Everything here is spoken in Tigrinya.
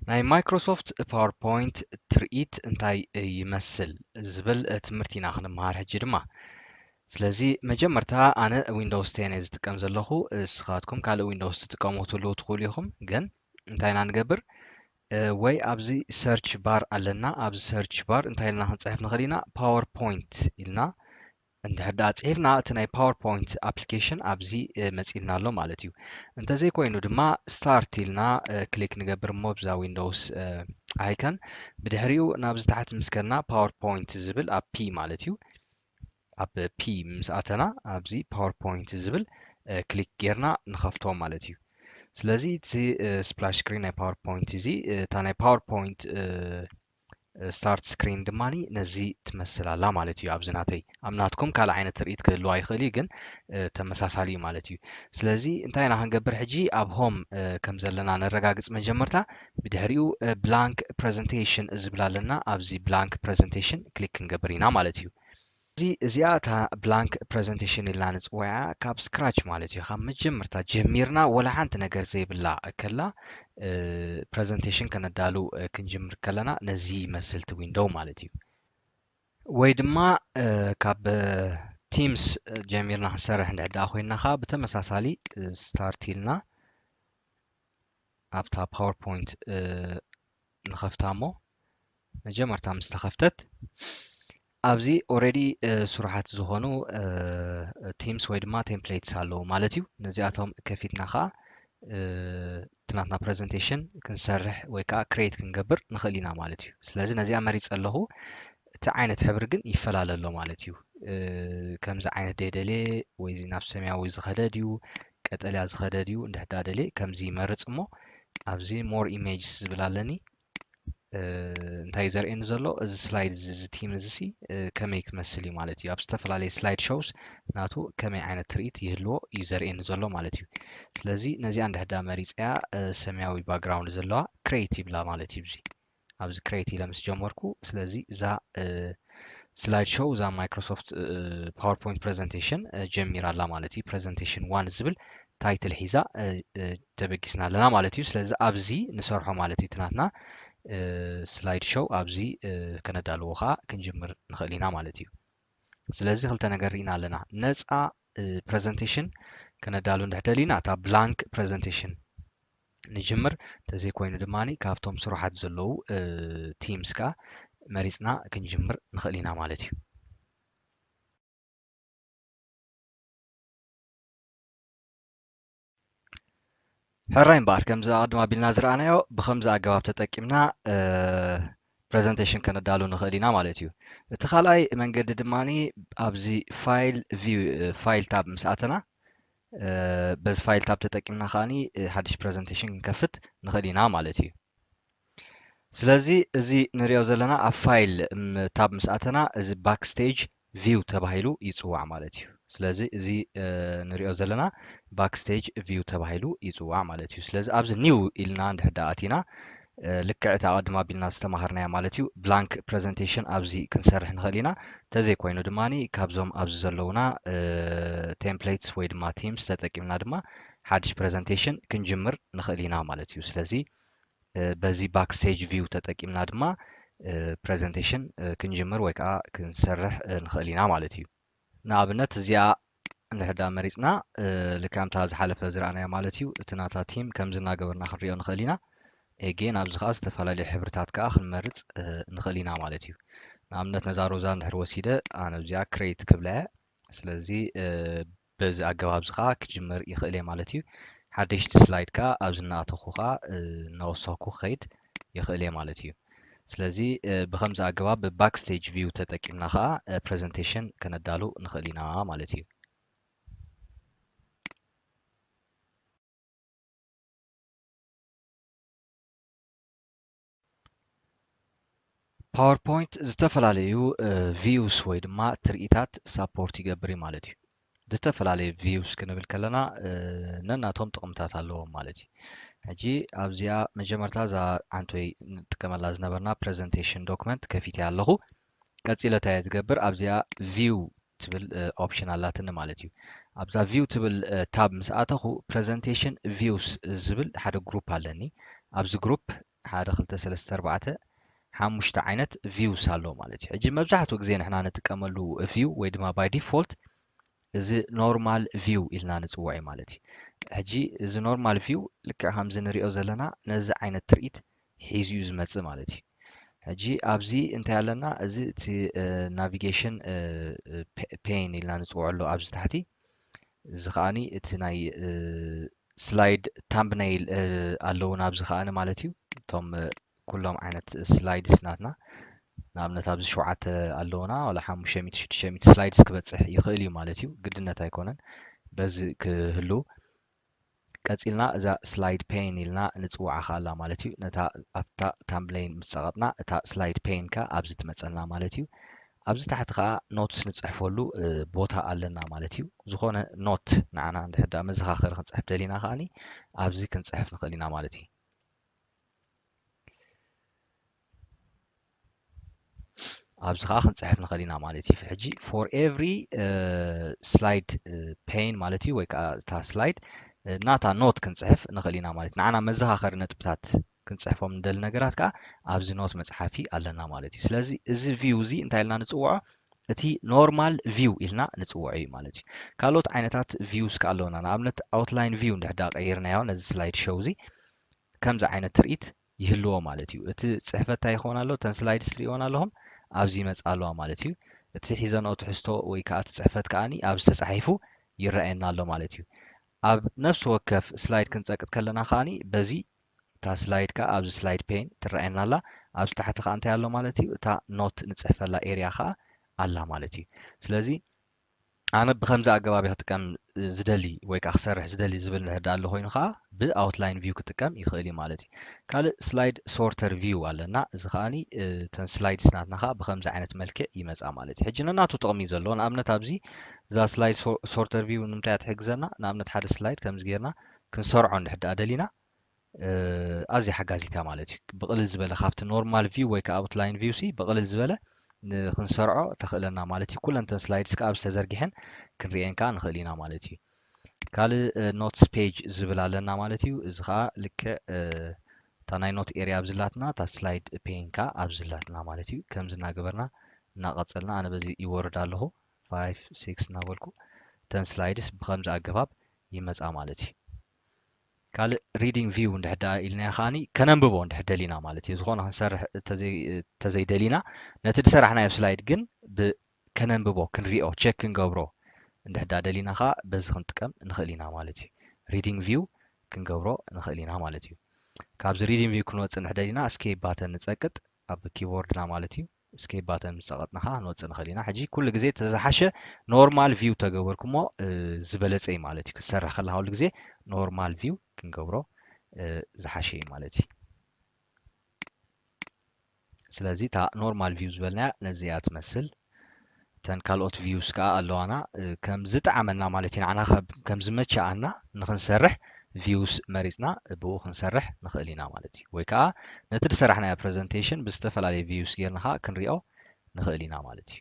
ናይ ማይክሮሶፍት ፓወርፖይንት ትርኢት እንታይ ይመስል ዝብል ትምህርቲ ኢና ክንመሃር ሕጂ ድማ። ስለዚ መጀመርታ ኣነ ዊንዶውስ ቴን እየ ዝጥቀም ዘለኹ። እስኻትኩም ካልእ ዊንዶውስ ትጥቀሙ ትህልዉ ትኽእሉ ኢኹም። ግን እንታይ ኢና ንገብር? ወይ ኣብዚ ሰርች ባር ኣለና። ኣብዚ ሰርች ባር እንታይ ኢልና ክንፅሕፍ ንኽእል ኢና? ፓወርፖይንት ኢልና እንድሕር ደኣ ፅሒፍና፣ እቲ ናይ ፓወርፖይንት ኣፕሊኬሽን ኣብዚ መፂልና ኣሎ ማለት እዩ። እንተዘይኮይኑ ድማ ስታርት ኢልና ክሊክ ንገብር እሞ ብዛ ዊንዶውስ ኣይከን። ብድሕሪኡ ናብዚ ታሕቲ ምስ ከድና ፓወርፖይንት ዝብል ኣብ ፒ ማለት እዩ። ኣብ ፒ ምስ ኣተና ኣብዚ ፓወርፖይንት ዝብል ክሊክ ጌርና ንኸፍቶ ማለት እዩ። ስለዚ እቲ ስፕላሽ ስክሪን ናይ ፓወርፖይንት እዚ፣ እታ ናይ ፓወርፖይንት ስታርት ስክሪን ድማ ነዚ ትመስል ኣላ ማለት እዩ። ኣብዚ ናተይ፣ ኣብ ናትኩም ካልእ ዓይነት ትርኢት ክህልዋ ይኽእል እዩ፣ ግን ተመሳሳሊ እዩ ማለት እዩ። ስለዚ እንታይ ኢና ክንገብር ሕጂ? ኣብ ሆም ከም ዘለና ነረጋግጽ መጀመርታ። ብድሕሪኡ ብላንክ ፕረዘንቴሽን ዝብል ኣለና። ኣብዚ ብላንክ ፕረዘንቴሽን ክሊክ ክንገብር ኢና ማለት እዩ። እዚ፣ እዚኣ እታ ብላንክ ፕረዘንቴሽን ኢልና ንጽውዓ ካብ ስክራች ማለት እዩ። ካብ መጀመርታ ጀሚርና ወላ ሓንቲ ነገር ዘይብላ ከላ ፕረዘንቴሽን ከነዳሉ ክንጅምር ከለና ነዚ ይመስል እቲ ዊንዶው ማለት እዩ። ወይ ድማ ካብ ቲምስ ጀሚርና ክንሰርሕ እንድሕር ደኣ ኮይንና ከዓ ብተመሳሳሊ ስታርት ኢልና ኣብታ ፓወርፖይንት ንኸፍታ እሞ መጀመርታ ምስ ተኸፍተት ኣብዚ ኦረዲ ስሩሓት ዝኾኑ ቲምስ ወይ ድማ ቴምፕሌትስ ኣለዉ ማለት እዩ። ነዚኣቶም ከፊትና ከዓ እቲ ናትና ፕረዘንቴሽን ክንሰርሕ ወይ ከዓ ክሬት ክንገብር ንኽእል ኢና ማለት እዩ። ስለዚ ነዚኣ መሪፀ ኣለኹ። እቲ ዓይነት ሕብሪ ግን ይፈላለ ኣሎ ማለት እዩ። ከምዚ ዓይነት ደደልየ ወይ ናብ ሰማያዊ ዝኸደ ድዩ ቀጠልያ ዝኸደ ድዩ እንድሕር ደኣ ደልየ ከምዚ ይመርፅ እሞ ኣብዚ ሞር ኢሜጅስ ዝብል ኣለኒ። እንታይ እዩ ዘርእየኒ ዘሎ? እዚ ስላይድ እዚ፣ እዚ ቲም እዚ ሲ ከመይ ክመስል እዩ ማለት እዩ። ኣብ ዝተፈላለየ ስላይድ ሾውስ ናቱ ከመይ ዓይነት ትርኢት ይህልዎ እዩ ዘርእየኒ ዘሎ ማለት እዩ። ስለዚ ነዚኣ እንድሕር ደኣ መሪፀያ ሰማያዊ ባክግራውንድ ዘለዋ ክሬት ይብላ ማለት እዩ። እዚ ኣብዚ ክሬት ኢለ ምስ ጀመርኩ፣ ስለዚ እዛ ስላይድ ሾው እዛ ማይክሮሶፍት ፓወርፖይንት ፕረዘንቴሽን ጀሚራ ኣላ ማለት እዩ። ፕረዘንቴሽን ዋን ዝብል ታይትል ሒዛ ተበጊስና ኣለና ማለት እዩ። ስለዚ ኣብዚ ንሰርሖ ማለት እዩ። እቲ ናትና ስላይድ ሾው ኣብዚ ከነዳልዎ ከዓ ክንጅምር ንኽእል ኢና ማለት እዩ። ስለዚ ክልተ ነገር ርኢና ኣለና። ነፃ ፕረዘንቴሽን ከነዳሉ እንድሕር ደሊና እታ ብላንክ ፕረዘንቴሽን ንጅምር። እንተዘይኮይኑ ድማ ካብቶም ስሩሓት ዘለዉ ቲምስ ከዓ መሪፅና ክንጅምር ንኽእል ኢና ማለት እዩ። ሕራይ እምበኣር፣ ከምዚ ኣቐድም ኣቢልና ዝረኣናዮ ብኸምዚ ኣገባብ ተጠቂምና ፕረዘንቴሽን ከነዳሉ ንኽእል ኢና ማለት እዩ። እቲ ካልኣይ መንገዲ ድማ ኣብዚ ፋይል ቪው፣ ፋይል ታብ ምስ ኣተና በዚ ፋይል ታብ ተጠቂምና ከዓኒ ሓድሽ ፕረዘንቴሽን ክንከፍት ንኽእል ኢና ማለት እዩ። ስለዚ እዚ ንሪኦ ዘለና ኣብ ፋይል ታብ ምስ ኣተና እዚ ባክስቴጅ ቪው ተባሂሉ ይፅዋዕ ማለት እዩ። ስለዚ እዚ ንሪኦ ዘለና ባክስቴጅ ቪው ተባሂሉ ይፅዋዕ ማለት እዩ። ስለዚ ኣብዚ ኒው ኢልና እንድሕር ደኣ ኣቲና ልክዕ እቲ ኣቐድም ኣቢልና ዝተማሃርናዮ ማለት እዩ። ብላንክ ፕረዘንቴሽን ኣብዚ ክንሰርሕ ንኽእል ኢና። እንተዘይኮይኑ ድማ ካብዞም ኣብዚ ዘለዉና ቴምፕሌትስ ወይ ድማ ቲምስ ተጠቂምና ድማ ሓድሽ ፕረዘንቴሽን ክንጅምር ንኽእል ኢና ማለት እዩ። ስለዚ በዚ ባክስቴጅ ቪው ተጠቂምና ድማ ፕረዘንቴሽን ክንጅምር ወይ ከዓ ክንሰርሕ ንኽእል ኢና ማለት እዩ። ንኣብነት እዚኣ እንድሕር ደኣ መሪፅና ልክዕ ከምታ ዝሓለፈ ዝረኣናዮ ማለት እዩ። እቲ ናታ ቲም ከምዚ እናገበርና ክንሪኦ ንኽእል ኢና። ኤጌን ኣብዚ ከዓ ዝተፈላለዩ ሕብርታት ከዓ ክንመርፅ ንኽእል ኢና ማለት እዩ። ንኣብነት ነዛ ሮዛ እንድሕር ወሲደ ኣነ ኣብዚኣ ክሬት ክብላ እየ። ስለዚ በዚ ኣገባብ እዚ ከዓ ክጅምር ይኽእል እየ ማለት እዩ። ሓደሽቲ ስላይድ ከዓ ኣብዚ እናኣተኹ ከዓ እናወሰኽኩ ክኸይድ ይኽእል እየ ማለት እዩ። ስለዚ ብኸምዚ ኣገባብ ብባክስቴጅ ቪው ተጠቂምና ከዓ ፕረዘንቴሽን ከነዳሉ ንኽእል ኢና ማለት እዩ። ፓወርፖይንት ዝተፈላለዩ ቪውስ ወይ ድማ ትርኢታት ሳፖርት ይገብር እዩ ማለት እዩ። ዝተፈላለዩ ቪውስ ክንብል ከለና ነናቶም ጥቕምታት ኣለዎም ማለት እዩ። ሕጂ ኣብዚኣ መጀመርታ እዛ ዓንቶይ ንጥቀመላ ዝነበርና ፕረዘንቴሽን ዶክመንት ከፊትያ ኣለኹ። ቀፂለ እንታይ እየ ዝገብር? ኣብዚኣ ቪው ትብል ኦፕሽን ኣላትኒ ማለት እዩ። ኣብዛ ቪው ትብል ታብ ምስ ኣተኹ ፕረዘንቴሽን ቪውስ ዝብል ሓደ ግሩፕ ኣለኒ። ኣብዚ ግሩፕ ሓደ ክልተ ሰለስተ ኣርባዕተ ሓሙሽተ ዓይነት views ኣሎ ማለት እዩ። ሕጂ መብዛሕትኡ ግዜ ንሕና ንጥቀመሉ view ወይ ድማ by default እዚ normal view ኢልና ንጽውዖ እዩ ማለት እዩ። ሕጂ እዚ normal view ልክዕ ከምዚ ንሪኦ ዘለና ነዚ ዓይነት ትርኢት ሒዙ እዩ ዝመጽእ ማለት እዩ። ሕጂ ኣብዚ እንታይ ኣለና? እዚ እቲ navigation pane ኢልና ንጽውዖ ኣሎ ኣብዚ ታሕቲ። እዚ ከዓኒ እቲ ናይ slide thumbnail ኣለውና ኣብዚ ከዓኒ ማለት እዩ። እቶም ኩሎም ዓይነት slides ናትና ንኣብነት ኣብዚ ሸውዓተ ኣለውና፣ ዋላ ሓሙሽተ ሚእቲ ሽዱሽተ ሚእቲ slides ክበጽሕ ይኽእል እዩ ማለት እዩ። ግድነት ኣይኮነን በዚ ክህሉ። ቀጺልና እዛ slide pane ኢልና ንጽውዓ ከኣላ ማለት እዩ። ነታ ኣብታ thumbnail ምስ ጸቐጥና እታ slide pane ከኣ ኣብዚ ትመጸና ማለት እዩ። ኣብዚ ታሕቲ ከኣ notes ንጽሕፈሉ ቦታ ኣለና ማለት እዩ። ዝኾነ note ንዓና እንድሕር ደኣ መዘኻኸሪ ክንጽሕፍ ደሊና ከኣኒ ኣብዚ ክንጽሕፍ ንኽእል ኢና ማለት እዩ። ኣብዚ ከዓ ክንፅሕፍ ንኽእል ኢና ማለት እዩ። ሕጂ for every slide pane ማለት እዩ ወይ ከዓ እታ slide ናታ note ክንፅሕፍ ንኽእል ኢና ማለት እዩ። ንዓና መዘኻኸሪ ነጥብታት ክንፅሕፎም ንደሊ ነገራት ከዓ ኣብዚ note መፅሓፊ ኣለና ማለት እዩ። ስለዚ እዚ view እዚ እንታይ ኢልና ንፅውዖ? እቲ normal view ኢልና ንፅውዖ እዩ ማለት እዩ። ካልኦት ዓይነታት views ከዓ ኣለውና። ንኣብነት outline view እንድሕር ዳ ቀይርናዮ ነዚ slide show እዚ ከምዚ ዓይነት ትርኢት ይህልዎ ማለት እዩ። እቲ ፅሕፈት እንታይ ይኸውን ኣሎ? እተን slides ትሪእወን ኣለኹም ኣብዚ ይመፃ ኣለዋ ማለት እዩ። እቲ ሒዘንኦ ትሕዝቶ ወይ ከዓ እቲ ፅሕፈት ከዓኒ ኣብዚ ተፃሒፉ ይረኣየና ኣሎ ማለት እዩ። ኣብ ነፍሲ ወከፍ slide ክንፀቅጥ ከለና ከዓኒ በዚ እታ slide ከዓ ኣብዚ slide pane ትረኣየና ኣላ። ኣብዚ ታሕቲ ከዓ እንታይ ኣሎ ማለት እዩ? እታ note ንፅሕፈላ area ከዓ ኣላ ማለት እዩ። ስለዚ ኣነ ብኸምዚ ኣገባብ እየ ክጥቀም ዝደሊ ወይ ከዓ ክሰርሕ ዝደሊ ዝብል እንድሕር ደኣ ኣሎ ኮይኑ ከዓ ብ outline view ክጥቀም ይኽእል እዩ ማለት እዩ። ካልእ slide sorter view ኣለና። እዚ ከዓኒ እተን slides ናትና ከዓ ብኸምዚ ዓይነት መልክዕ ይመፃ ማለት እዩ። ሕጂ ነናቱ ጥቕሚ እዩ ዘለዎ። ንኣብነት ኣብዚ እዛ slide sorter view ንምንታይ እያ ትሕግዘና? ንኣብነት ሓደ slide ከምዚ ጌርና ክንሰርዖ እንድሕር ደኣ ደሊና ኣዝያ ሓጋዚት እያ ማለት እዩ። ብቕልል ዝበለ ካብቲ normal view ወይ ከዓ outline view ሲ ብቕልል ዝበለ ንክንሰርዖ ተኽእለና ማለት እዩ። ኩለን እተን slides ከዓ ኣብዚ ተዘርጊሐን ክንሪኤን ከዓ ንኽእል ኢና ማለት እዩ። ካልእ notes page ዝብል ኣለና ማለት እዩ። እዚ ከዓ ልክዕ እታ ናይ note area ኣብዚ ኣላትና እታ slide pane ከዓ ኣብዚ ኣላትና ማለት እዩ። ከምዚ እናገበርና እናቐፀልና ኣነ በዚ ይወርድ ኣለኹ five six እናበልኩ እተን slides ብኸምዚ ኣገባብ ይመፃ ማለት እዩ። ካልእ reading view እንድሕር ደኣ ኢልናዮ ከዓኒ ከነንብቦ እንድሕር ደሊና ማለት እዩ። ዝኾነ ክንሰርሕ ተዘይ- ተዘይደሊና ነቲ ዝሰራሕናዮ slide ግን ብ- ከነንብቦ ክንሪኦ check ክንገብሮ እንድሕር ደኣ ደሊና ከዓ በዚ ክንጥቀም ንኽእል ኢና ማለት እዩ። Reading view ክንገብሮ ንኽእል ኢና ማለት እዩ። ካብዚ reading view ክንወፅእ እንድሕር ደሊና escape button ንፀቅጥ ኣብ keyboard ና ማለት እዩ። Escape button ምስ ፀቀጥና ከዓ ክንወፅእ ንኽእል ኢና። ሕጂ ኩሉ ግዜ እቲ ዝሓሸ normal view ተገበርኩሞ ዝበለፀ እዩ ማለት እዩ። ክትሰርሕ ከለካ ኩሉ ግዜ normal view ክንገብሮ ዝሓሸ እዩ ማለት እዩ። ስለዚ እታ normal view ዝበልናያ ነዚ እያ ትመስል። እተን ካልኦት views ከዓ ኣለዋና ከም ዝጠዓመና ማለት እዩ። ንዓና ከም ዝመቸኣና ንክንሰርሕ views መሪፅና ብኡ ክንሰርሕ ንኽእል ኢና ማለት እዩ። ወይ ከዓ ነቲ ዝሰራሕናዮ presentation ብዝተፈላለየ views ጌርና ከዓ ክንሪኦ ንኽእል ኢና ማለት እዩ።